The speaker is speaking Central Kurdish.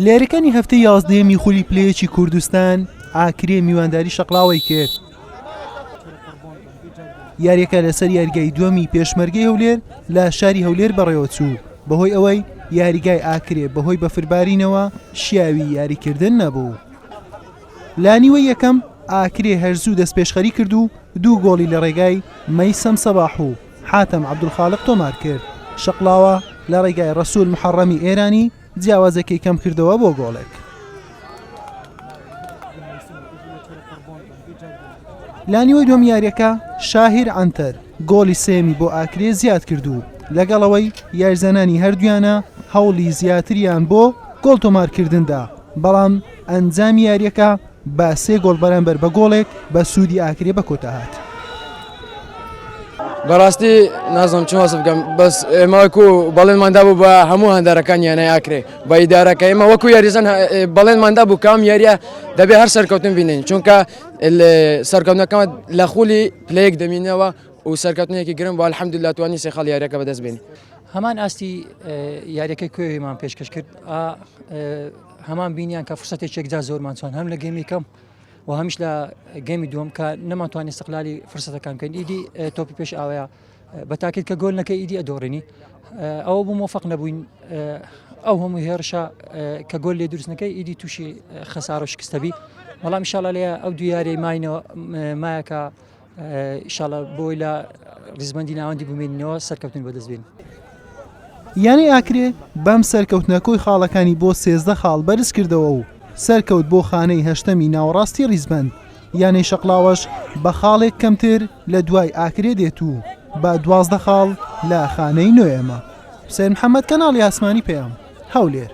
لە یاریەکانی هەفتەی یازدەیەمی خولی پلەیەکی کوردستان ئاکرێ میوانداری شەقڵاوەی کرد. یاریەکە لەسەر یاریگای دووەمی پێشمەرگەی هەولێر لە شاری هەولێر بەڕێوەچوو بەهۆی ئەوەی یاریگای ئاکرێ بەهۆی بەفربارینەوە شیاوی یاریکردن نەبوو. لە نیوەی یەکەم ئاکرێ هەرزوو دەستپێشخەری کرد و دوو گۆڵی لە ڕێگای مەیسەم سەباح و حاتەم عەبدولخالق تۆمار کرد، شەقڵاوە لە ڕێگای ڕەسول محەڕەمی ئێرانی جیاوازەکەی کەمکردەوە بۆ گۆڵێک. لە نیوەی دووەم یاریەکە شاهیر عەنتەر گۆڵی سێیەمی بۆ ئاکرێ زیاد کرد و لەگەڵ ئەوەی یاریزانانی هەردوویانە هەوڵی زیاتریان بۆ گۆڵ تۆمارکردندا بەڵام ئەنجامی یاریەکە بە سێ گۆڵ بەرامبەر بە گۆڵێک بە سوودی ئاکرێ بە کۆتا هات. بەڕاستی نازم چ وەسف بکەم بەس ئێمە وەکو بەڵێنمان دابوو بە هەموو هەندارەکان یانەی ئاکرێ بە ئیدارەکە ئێمە وەکو یاریزان بەڵێنمان دابوو کام یاریە دەبێ هەر سەرکەوتن بینین چونکە سەرکەوتنەکەمان لە خولی پلەیەک دەمینەوە و سەرکەوتنێکی گرنگ بۆ الحەمدلله توانی سێ خاڵ یاریەکە بەدەست بێنین. هەمان ئاستی یاریەکەی کوێمان پێشکەش کرد هەمان بینیان کە فرسەتێکی یەکجار زۆرمان چوان هەم لە گەمی کەم و هەمیش لە گەمی دووەم کە نەمانتوانی استقلالی فرسەتەکان بکەین ئیدی تۆپی پێش ئاوەیە بە تاکیت کە گۆل نەکەی ئیدی ئەدۆڕێنی ئەوە بوو مۆفق نەبووین ئەو هەموو هێرشە کە گۆل لێ دروستنەکەی ئیدی تووشی خەسار و شکستەبی بەڵام ئیشاڵە لێ ئەو دوو یاریەی ماینەوە مایەکە ئیشاڵە بۆی لە ریزبەندی ناوەندی بمێنینەوە سەرکەوتن بەدەست بێنین. یانەی ئاکرێ بەم سەرکەوتنە کۆی خاڵەکانی بۆ 13 خاڵ بەرزکردەوە و سەرکەوت بۆ خانەی هەشتەمی ناوەڕاستی ریزبەند، یانەی شەقڵاوەش بە خاڵێک کەمتر لە دوای ئاکرێ دێت و بە 12 خاڵ لە خانەی نۆیەمە. حوسێن محەمەد، کەناڵی ئاسمانی پەیام، هەولێر.